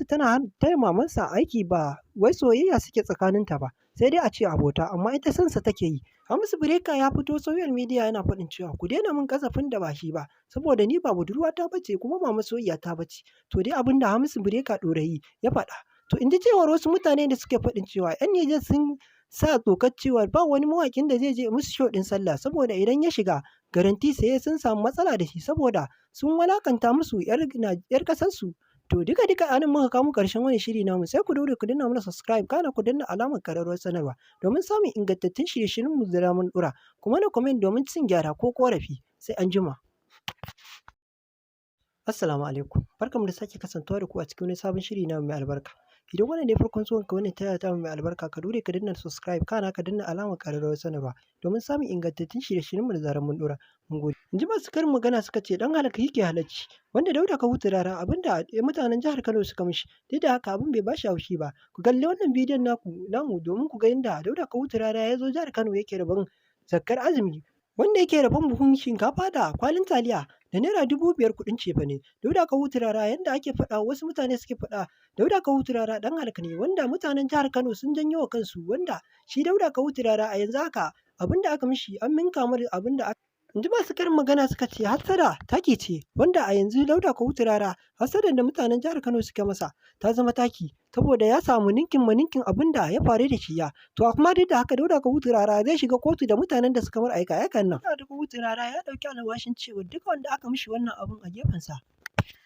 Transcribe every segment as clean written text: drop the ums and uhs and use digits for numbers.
Tana taya mamansa aiki, ba wai soyayya suke tsakaninta ba, sai dai a ce abota, amma ita sansa take yi. Hamisu Breaker ya fito social media yana faɗin cewa ku daina min ƙazafin da ba shi ba, saboda ni ba budurwata ba ce kuma ba masoyiyata ba ce. To dai abin da Hamisu Breaker ɗorayi ya faɗa. To in ji cewar wasu mutane da suke faɗin cewa 'yan Nijar sun sa dokar cewa ba wani mawaƙin da zai je musu show ɗin sallah, saboda idan ya shiga, guarantee sai sun samu matsala da shi, saboda sun walakanta musu 'yar ƙasarsu. To duka duka anan muka kawo ƙarshen wani shiri namu. Sai ku daure ku danna mana subscribe, kana ku danna alamar ƙararrawar sanarwa domin samun ingantattun shirye-shiryen mu da mun ɗora. Kuma na comment domin cin gyara ko ƙorafi. Sai an jima. Assalamu alaikum. Barkanmu da sake kasantuwa da ku a cikin wani sabon shiri namu mai albarka. Idan wannan ne farkon zuwan ka wannan tasha tamu mai albarka, ka daure ka danna subscribe, kana ka danna alamar ƙararrawar sanarwa domin samun ingantattun shirye-shiryen mu da zarar mun ɗora. Mun gode. In ji masu karin magana suka ce ɗan halak yake halacci. Wanda Dauda Kahutu Rara, abinda mutanen jihar Kano suka mishi, duk da haka abin bai bashi haushi ba. Ku kalli wannan bidiyon naku namu domin ku ga yadda Dauda Kahutu Rara ya zo jihar Kano yake rabon zakkar azumi, wanda yake rabon buhun shinkafa da kwalin taliya da ₦5,000 kuɗin cefane. Dauda Kahutu Rara, yanda ake faɗa, wasu mutane suke faɗa, Dauda Kahutu Rara ɗan halak ne, wanda mutanen jihar Kano sun janyo wa kansu, wanda shi Dauda Kahutu Rara a yanzu haka abin da aka mishi an ninka mar abin da aka. In ji masu karin magana suka ce hassada taki ce, wanda a yanzu Dauda Kahutu Rara, hassadar da mutanen jihar Kano suka masa ta zama taki, saboda ya samu ninkin ma ninkin abin da ya faru da shi ya. To amma duk da haka Dauda Kahutu Rara zai shiga kotu da mutanen da suka mar aika aikan nan. Dauda Kahutu Rara ya ɗauki alwashin cewa duk wanda aka mishi wannan abun a gefensa,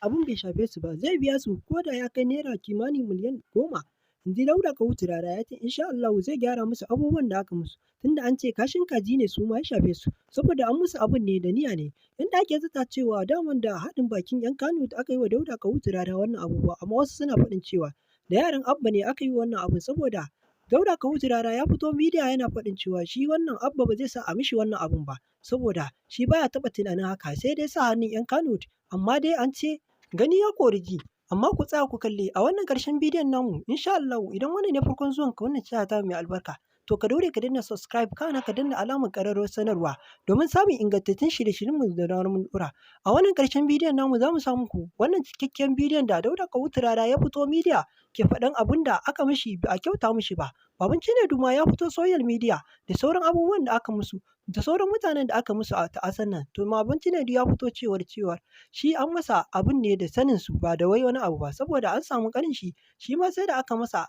abun bai shafe su ba, zai biya su ko da ya kai naira kimanin miliyan 10. In ji Dauda Kahutu Rara, ya ce insha Allahu zai gyara musu abubuwan da aka musu, tunda an ce kashin kaji ne su ma ya shafe su, saboda an musu abun ne da niyya ne. Inda ake zata cewa daman da haɗin bakin 'yan Kano aka yi wa Dauda Kahutu Rara wannan abubuwa, amma wasu suna faɗin cewa da yaran Abba ne aka yi wannan abun, saboda Dauda Kahutu Rara ya fito media yana faɗin cewa shi wannan Abba ba zai sa a mishi wannan abun ba, saboda shi baya taɓa tunanin haka, sai dai sa hannun 'yan Kano. Amma dai an ce gani ya kori ji. Amma ku tsaya ku kalli a wannan ƙarshen bidiyon namu insha Allahu. Idan wannan ne farkon zuwan ka wannan tasha tamu mai albarka, to ka daure ka danna subscribe, kana ka danna alamar ƙararrawar sanarwa domin samun ingantattun shirye-shiryen mu da zarar mun ɗora. A wannan ƙarshen bidiyon namu za mu sa muku wannan cikakken bidiyon da Dauda Kahutu Rara ya fito media ke faɗan abun da aka mishi ba a kyauta mishi ba. Baban Cinedu ma ya fito social media da sauran abubuwan da aka musu da sauran mutanen da aka musu a ta'asan nan. To Baban Cinedu ya fito cewar shi an masa abun ne da sanin su, ba da wai wani abu ba, saboda an samu ƙanin shi, shi ma sai da aka masa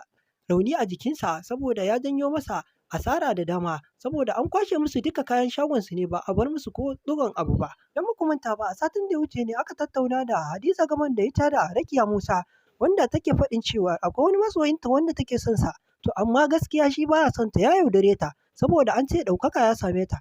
rauni a jikinsa, saboda ya janyo masa asara da dama, saboda an kwashe musu duka kayan shagon su ne, ba a bar musu ko ɗigon abu ba. Idan ba ku manta ba, a satin da ya wuce ne aka tattauna da Hadiza Gabon da ita da Rakiya Musa, wanda take faɗin cewa akwai wani masoyinta wanda take son sa, to amma gaskiya shi baya son ta, ya yaudare ta, saboda an ce ɗaukaka ya same ta,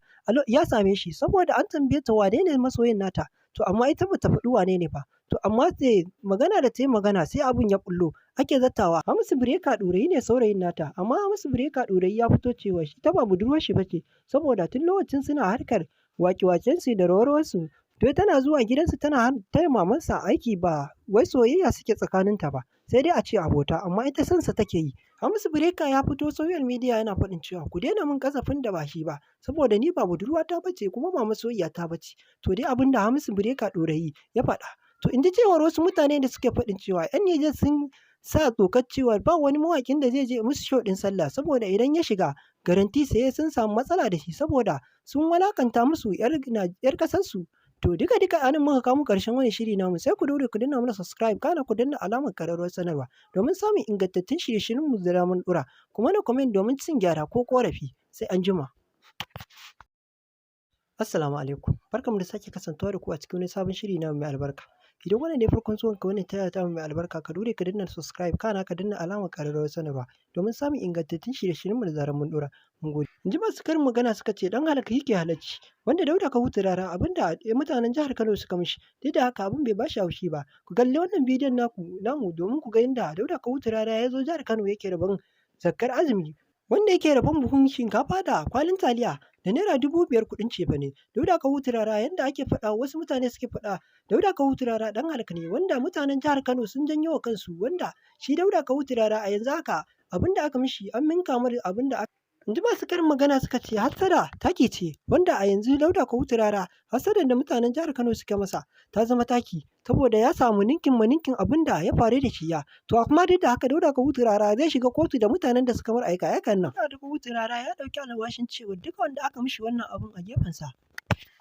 ya same shi, saboda an tambaye ta wane ne masoyin nata, to amma ita bata faɗi wane ne ba. To amma sai magana da ta yi magana sai abun ya ɓullo, ake zattawa Hamisu Breaker ɗorayi ne saurayin nata. Amma Hamisu Breaker ɗorayi ya fito cewa shi ta ba budurwar shi bace, saboda tun lokacin suna harkar waƙe-waƙen su da rawar su, to tana zuwa gidansu tana taya mamansa aiki, ba wai soyayya suke tsakaninta ba, sai dai a ce abota, amma ita sansa take yi. Hamisu Breaker ya fito social media yana faɗin cewa ku daina min ƙazafin da ba shi ba, saboda ni ba budurwata bace kuma ba masoyiyata bace. To dai abin da Hamisu Breaker ɗorayi ya faɗa. To in ji cewar wasu mutane da suke faɗin cewa 'yan Nijar sun sa dokar cewa ba wani mawaƙin da zai je musu show ɗin sallah, saboda idan ya shiga, guarantee sai sun samu matsala da shi, saboda sun walakanta musu 'yar ƙasarsu. To duka duka anan muka kawo ƙarshen wani shiri namu. Sai ku daure ku danna mana subscribe, kana ku danna alamar ƙararrawar sanarwa domin samun ingantattun shirye-shiryen mu da mun ɗora. Kuma na comment domin cin gyara ko ƙorafi. Sai an jima. Assalamu alaikum. Barkanmu da sake kasantuwa da ku a cikin wani sabon shiri namu mai albarka. Idan wannan ne farkon zuwan ka wannan tasha tamu mai albarka, ka daure ka danna subscribe, kana ka danna alamar ƙararrawar sanarwa domin samun ingantattun shirye-shiryen mu da zarar mun ɗora. Mun gode. In ji masu karin magana suka ce ɗan halak yake halacci. Wanda Dauda Kahutu Rara, abin da mutanen jihar Kano suka mishi, duk da haka abin bai bashi haushi ba. Ku kalli wannan bidiyon naku namu domin ku ga yadda Dauda Kahutu Rara ya zo jihar Kano yake rabon zakkar azumi, wanda yake rabon buhun shinkafa da kwalin taliya da ₦5,000 kuɗin cefane. Dauda Kahutu Rara, yanda ake faɗa, wasu mutane suke faɗa, Dauda Kahutu Rara ɗan halak ne, wanda mutanen jihar Kano sun janyo wa kansu, wanda shi Dauda Kahutu Rara a yanzu haka abin da aka mishi an ninka mar abin da aka. In ji masu karin magana suka ce hassada taki ce, wanda a yanzu Dauda Kahutu Rara hassadar da mutanen jihar Kano suka masa ta zama taki, saboda ya samu ninkin ba ninkin abin da ya faru da shi ya. To amma duk da haka Dauda Kahutu Rara zai shiga kotu da mutanen da suka mar aika-aikan nan. Dauda Kahutu Rara ya ɗauki alwashin cewa duk wanda aka mishi wannan abun a gefensa,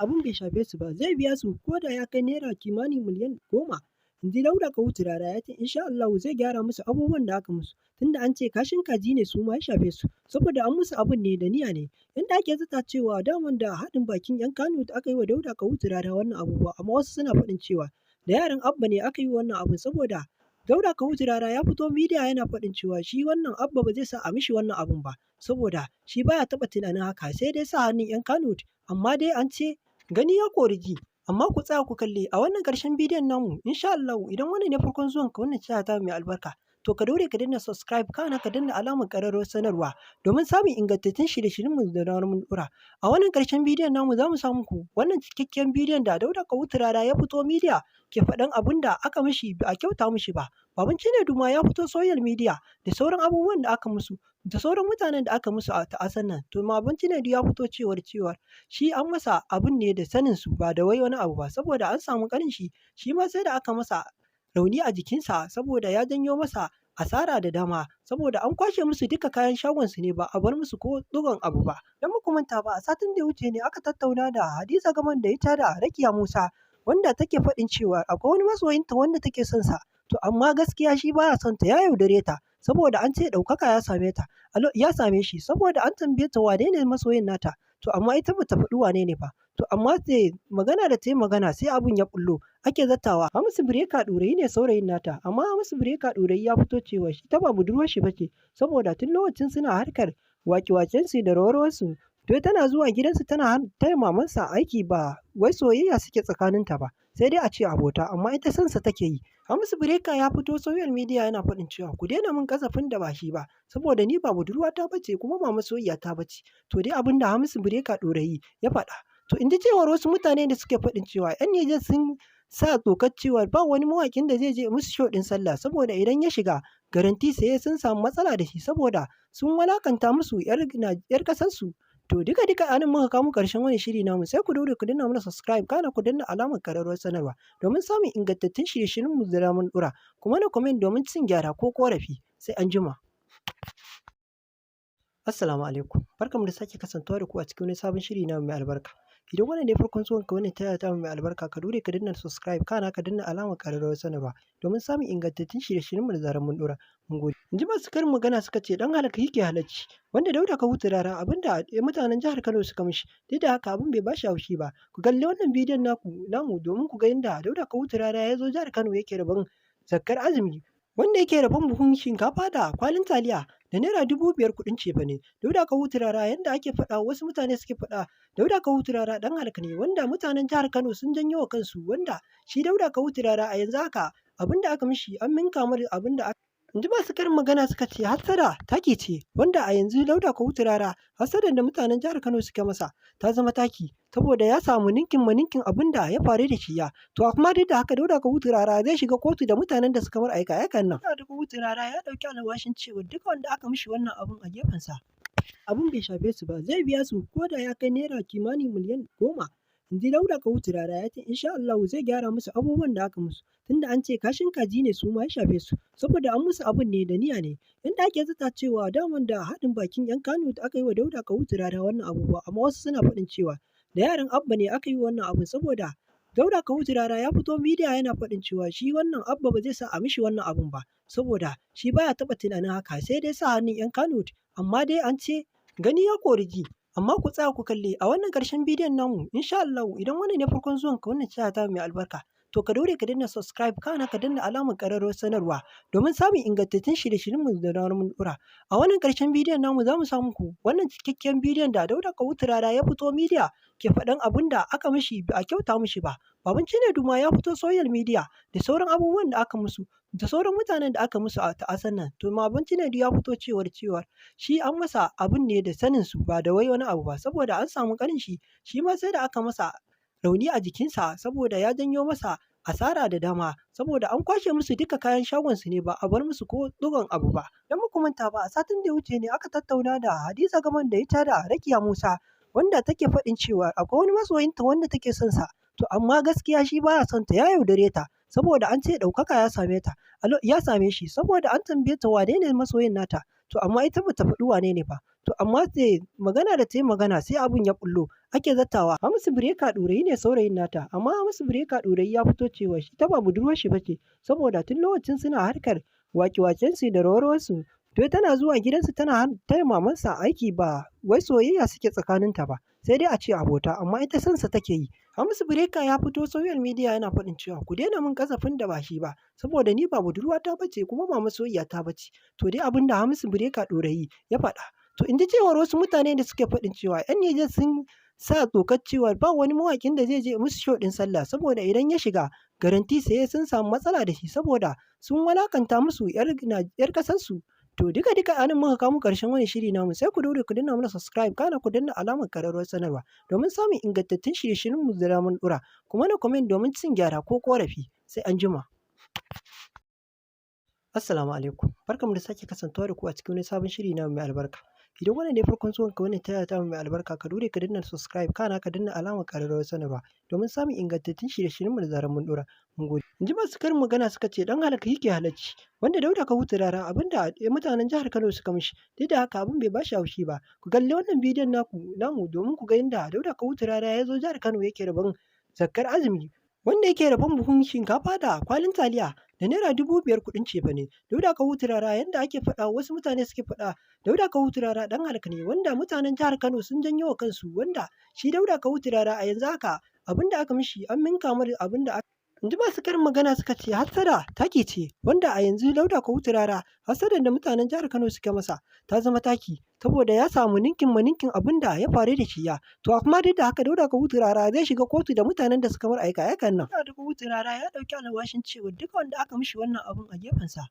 abun bai shafe su ba, zai biya su ko da ya kai naira kimanin miliyan 10. In ji Dauda Kahutu Rara ya ce insha Allahu zai gyara musu abubuwan da aka musu, tunda an ce kashin kaji ne su ma ya shafe su, saboda an musu abun ne da niyya ne. Inda ake zata cewa daman da haɗin bakin 'yan Kano da aka yi wa Dauda Kahutu Rara wannan abubuwa, amma wasu suna faɗin cewa da yaran Abba ne aka yi wannan abun, saboda Dauda Kahutu Rara ya fito midiya yana faɗin cewa shi wannan Abba ba zai sa a mishi wannan abun ba, saboda shi baya taɓa tunanin haka, sai dai sa hannun 'yan Kano. Amma dai an ce gani ya kori ji. Amma ku tsaya ku kalli a wannan ƙarshen bidiyon namu, insha Allahu idan wannan ne farkon zuwan ka wannan channel ta mai albarka, to ka daure ka danna subscribe, kana ka danna alamar ƙararrawar sanarwa domin samun ingantattun shirye-shiryen mu da zarar mun ɗora. A wannan ƙarshen bidiyon namu za mu sa muku wannan cikakken bidiyon da Dauda Kahutu Rara ya fito midiya ke faɗan abin da aka mishi ba a kyauta mishi ba. Baban Cinedu ma ya fito social media da sauran abubuwan da aka musu da sauran mutanen da aka musu a ta'asan nan. To Baban Cinedu ya fito cewar shi an masa abun ne da sanin su, ba da wai wani abu ba, saboda an samu ƙanin shi, shi ma sai da aka masa rauni a jikinsa, saboda ya janyo masa asara da dama, saboda an kwashe musu duka kayan shagon su ne, ba a bar musu ko ɗigon abu ba. Idan ba ku manta ba, a satin da ya wuce ne aka tattauna da Hadiza Gabon da ita da Rakiya Musa, wanda take faɗin cewa akwai wani masoyinta wanda take son sa, to amma gaskiya shi baya son ta, ya yaudare ta, saboda an ce ɗaukaka ya same ta, ya same shi, saboda an tambaye ta wane ne masoyin nata, to amma ita bata faɗi wane ne ba. To amma sai magana da ta yi magana sai abun ya ɓullo, ake zattawa Hamisu Breaker Ɗorayi ne saurayin nata, amma Hamisu Breaker Ɗorayi ya fito cewa shi ta ba budurwar shi bace, saboda tun lokacin suna harkar waƙe-waƙensu da rawar-rawarsu, to tana zuwa gidansu tana taya mamansa aiki, ba wai soyayya suke tsakaninta ba, sai dai a ce abota, amma ita son sa take yi. Hamisu Breaker ya fito social media yana faɗin cewa ku daina min ƙazafin da ba shi ba, saboda ni ba budurwata bace kuma ba masoyiyata bace. To dai abin da Hamisu Breaker Ɗorayi ya faɗa. To in ji cewar wasu mutane da suke faɗin cewa 'yan Nijar sun sa dokar cewa ba wani mawaƙin da zai je musu show ɗin sallah, saboda idan ya shiga guarantee sai sun samu matsala da shi, saboda sun walakanta musu 'yar ƙasarsu. To duka duka anan muka kawo ƙarshen wannan shiri namu, sai ku daure ku danna mana subscribe, kana ku danna alamar ƙararrawar sanarwa domin samun ingantattun shirye-shiryen mu da mun ɗora. Ku mana comment domin cin gyara ko ƙorafi. Sai anjima. Assalamu alaikum. Barkanmu da sake kasantuwa da ku a cikin wani sabon shiri namu mai albarka. Idan wannan ne farkon zuwan ka wannan channel ta mai albarka, ka daure ka danna subscribe, kana ka danna alamar ƙararrawar sanarwa domin samun ingantattun shirye-shiryen mu da zarar mun ɗora. Mun gode. In ji masu karin magana suka ce ɗan halak yake halacci, wanda Dauda Kahutu Rara abin da mutanen jihar Kano suka mishi, duk da haka abin bai bashi haushi ba. Ku kalli wannan bidiyon naku namu domin ku ga yadda Dauda Kahutu Rara ya zo jihar Kano yake rabon zakkar azumi, wanda yake rabon buhun shinkafa da kwalin taliya da naira 5,000 kuɗin cefane. Dauda Kahutu Rara, yanda ake faɗa, wasu mutane suke faɗa, Dauda Kahutu Rara ɗan halak ne, wanda mutanen jihar Kano sun janyo wa kansu, wanda shi Dauda Kahutu Rara a yanzu haka abin da aka mishi an ninka mar abin da aka. In ji masu karin magana suka ce hassada taki ce, wanda a yanzu Dauda Kahutu Rara hassadar da mutanen jihar Kano suka masa ta zama taki, saboda ya samu ninkin ba ninkin abin da ya faru da shi ya. To amma duk da haka Dauda Kahutu Rara zai shiga kotu da mutanen da suka mar aika-aikan nan. Dauda Kahutu Rara ya ɗauki alwashin cewa duk wanda aka mishi wannan abun a gefensa, abun bai shafe su ba, zai biya su ko da ya kai naira kimanin miliyan 10. In ji Dauda Kahutu Rara ya ce insha Allahu zai gyara musu abubuwan da aka musu, tunda an ce kashin kaji ne su ma ya shafe su, saboda an musu abun ne da niyya ne. Inda ake zata cewa daman da haɗin bakin 'yan Kano da aka yi wa Dauda Kahutu Rara wannan abubuwa, amma wasu suna faɗin cewa da yaran Abba ne aka yi wannan abun, saboda Dauda Kahutu Rara ya fito midiya yana faɗin cewa shi wannan Abba ba zai sa a mishi wannan abun ba, saboda shi baya taɓa tunanin haka, sai dai sa hannun 'yan Kano. Amma dai an ce gani ya kori ji. Amma ku tsaya ku kalli a wannan ƙarshen bidiyon namu, insha Allahu idan wannan ne farkon zuwan ka wannan channel ta mai albarka, to ka daure ka danna subscribe, kana ka danna alamar ƙararrawar sanarwa domin samun ingantattun shirye-shiryen mu da zarar mun ɗora. A wannan ƙarshen bidiyon namu za mu sa muku wannan cikakken bidiyon da Dauda Kahutu Rara ya fito midiya ke faɗan abin da aka mishi ba a kyauta mishi ba. Baban Cinedu ma ya fito social media da sauran abubuwan da aka musu da sauran mutanen da aka musu a ta'asan nan. To Baban Cinedu ya fito cewar shi an masa abun ne da sanin su, ba da wai wani abu ba, saboda an samu ƙanin shi, shi ma sai da aka masa rauni a jikinsa, saboda ya janyo masa asara da dama, saboda an kwashe musu duka kayan shagonsu ne, ba a bar musu ko ɗigon abu ba. Idan ba ku manta ba, a satin da ya wuce ne aka tattauna da Hadiza Gabon da ita da Rakiya Musa, wanda take faɗin cewa akwai wani masoyinta wanda take son sa, to amma gaskiya shi baya son ta, ya yaudare ta, saboda an ce ɗaukaka ya same ta, ya same shi, saboda an tambaye ta wane ne masoyin nata, to amma ita bata faɗi wane ne ba. To amma sai magana da ta yi magana sai abun ya ɓullo, ake zattawa Hamisu Breaker Ɗorayi ne saurayin nata, amma Hamisu Breaker Ɗorayi ya fito cewa shi ta ba budurwar shi bace, saboda tun lokacin suna harkar waƙe-waƙensu da rawar-rawarsu, to tana zuwa gidansu tana taya mamansa aiki, ba wai soyayya suke tsakaninta ba, sai dai a ce abota, amma ita son sa take yi. Hamisu Breaker ya fito social media yana faɗin cewa ku daina min ƙazafin da ba shi ba, saboda ni ba budurwata bace kuma ba masoyiyata bace. To dai abin da Hamisu Breaker Ɗorayi ya faɗa. To in ji cewar wasu mutane da suke faɗin cewa 'yan Nijar sun sa dokar cewa ba wani mawaƙin da zai je musu show ɗin sallah, saboda idan ya shiga guarantee sai sun samu matsala da shi, saboda sun walakanta musu 'yar ƙasarsu. To duka duka a nan muka kawo ƙarshen wannan shiri namu. Sai ku daure ku danna mana subscribe, kana ku danna alamar ƙararrawar sanarwa domin samun ingantattun shirye-shiryen mu da mun ɗora. Ku mana comment domin cin gyara ko ƙorafi. Sai anjima. Assalamu alaikum. Barkanmu da sake kasantuwa da ku a cikin wani sabon shiri namu mai albarka. Idan wannan ne farkon zuwan ka wannan tasha tamu mai albarka, ka daure ka danna subscribe, kana ka danna alamar ƙararrawar sanarwa domin samun ingantattun shirye-shiryen mu da zarar mun ɗora. Mun gode. In ji masu karin magana suka ce ɗan halak yake halacci. Wanda Dauda Kahutu Rara, abinda mutanen jihar Kano suka mishi, duk da haka abin bai bashi haushi ba. Ku kalli wannan bidiyon naku namu domin ku ga yadda Dauda Kahutu Rara ya zo jihar Kano yake rabon zakkar azumi, wanda yake rabon buhun shinkafa da kwalin taliya da ₦5,000 kuɗin cefane. Dauda Kahutu Rara, yanda ake faɗa, wasu mutane suke faɗa, Dauda Kahutu Rara ɗan halak ne, wanda mutanen jihar Kano sun janyo wa kansu, wanda shi Dauda Kahutu Rara a yanzu haka abin da aka mishi an ninka mar abin da. In ji masu karin magana suka ce hassada taki ce, wanda a yanzu Dauda Kahutu Rara, hassadar da mutanen jihar Kano suka masa ta zama taki, saboda ya samu ninkin ma ninkin abin da ya faru da shi ya. To amma duk da haka Dauda Kahutu Rara zai shiga kotu da mutanen da suka mar aika aikan nan. Dauda Kahutu Rara ya ɗauki alwashin cewa duk wanda aka mishi wannan abun a gefensa,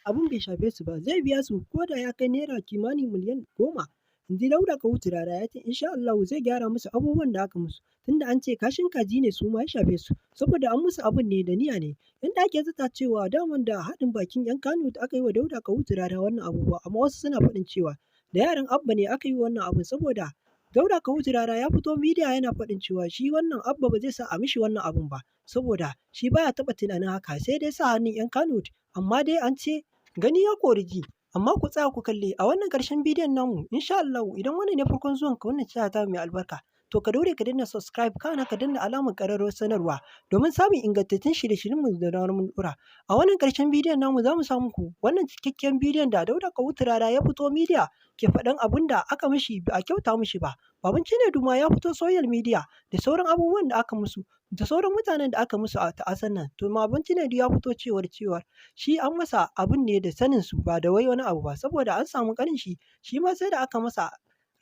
abun bai shafe su ba, zai biya su ko da ya kai naira kimanin miliyan 10. In ji Dauda Kahutu Rara, ya ce insha Allahu zai gyara musu abubuwan da aka musu, tunda an ce kashin kaji ne su ma ya shafe su, saboda an musu abun ne da niyya ne. Inda ake zata cewa daman da haɗin bakin 'yan Kano da aka yi wa Dauda Kahutu Rara wannan abubuwa, amma wasu suna faɗin cewa da yaran Abba ne aka yi wannan abun, saboda Dauda Kahutu Rara ya fito media yana faɗin cewa shi wannan Abba ba zai sa a mishi wannan abun ba, saboda shi baya taɓa tunanin haka, sai dai sa hannun 'yan Kano. Amma dai an ce gani ya kori ji. Amma ku tsaya ku kalli a wannan ƙarshen bidiyon namu insha Allahu. Idan wannan ne farkon zuwan ka wannan tasha ta mai albarka, to ka daure ka danna subscribe, kana ka danna alamar ƙararrawar sanarwa domin samun ingantattun shirye-shiryen mu da zarar mun ɗora. A wannan ƙarshen bidiyon namu za mu sa muku wannan cikakken bidiyon da Dauda Kahutu Rara ya fito media ke faɗan abun da aka mishi, ba a kyauta mishi ba. Baban Cinedu ma ya fito social media da sauran abubuwan da aka musu da sauran mutanen da aka musu a ta'asan nan. To Baban Cinedu ya fito cewar shi an masa abun ne da sanin su, ba da wai wani abu ba, saboda an samu ƙanin shi, shi ma sai da aka masa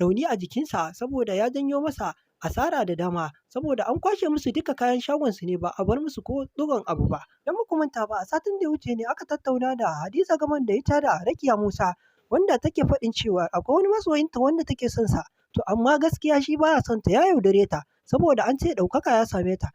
rauni a jikinsa, saboda ya janyo masa asara da dama, saboda an kwashe musu duka kayan shagonsu ne, ba a bar musu ko ɗigon abu ba. Idan ba ku manta ba, a satin da ya wuce ne aka tattauna da Hadiza Gabon da ita da Rakiya Musa, wanda take faɗin cewa akwai wani masoyinta wanda take son sa, to amma gaskiya shi baya son ta, ya yaudare ta, saboda an ce ɗaukaka ya same ta,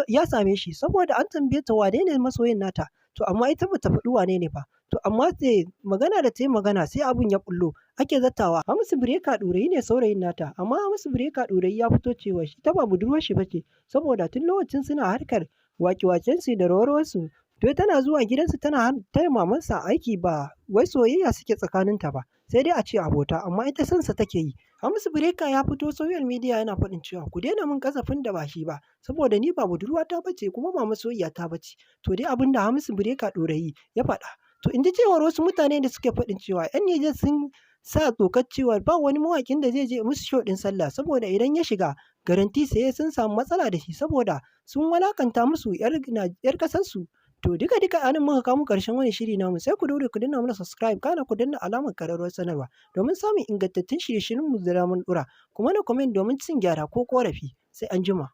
ya same shi, saboda an tambaye ta wane ne masoyin nata, to amma ita bata faɗi wane ne ba. To amma sai magana da ta yi magana sai abun ya ɓullo, ake zattawa Hamisu Breaker Ɗorayi ne saurayin nata, amma Hamisu Breaker Ɗorayi ya fito cewa shi ta ba budurwar shi bace, saboda tun lokacin suna harkar waƙe-waƙensu da rawar-rawarsu, to tana zuwa gidansu tana taya mamansa aiki, ba wai soyayya suke tsakaninta ba, sai dai a ce abota, amma ita son sa take yi. Hamisu Breaker ya fito social media yana faɗin cewa ku daina min ƙazafin da ba shi ba, saboda ni ba budurwata bace kuma ba masoyiyata bace. To dai abin da Hamisu Breaker Ɗorayi ya faɗa. To in ji cewar wasu mutane da suke faɗin cewa 'yan Nijar sun sa dokar cewa ba wani mawaƙin da zai je musu show ɗin sallah, saboda idan ya shiga guarantee sai sun samu matsala da shi, saboda sun walakanta musu 'yar ƙasarsu. To duka duka a nan muka kawo ƙarshen wannan shiri namu. Sai ku daure ku danna mana subscribe, kana ku danna alamar ƙararrawar sanarwa domin samun ingantattun shirye-shiryen mu da mun ɗora. Ku mana comment domin cin gyara ko ƙorafi. Sai anjima.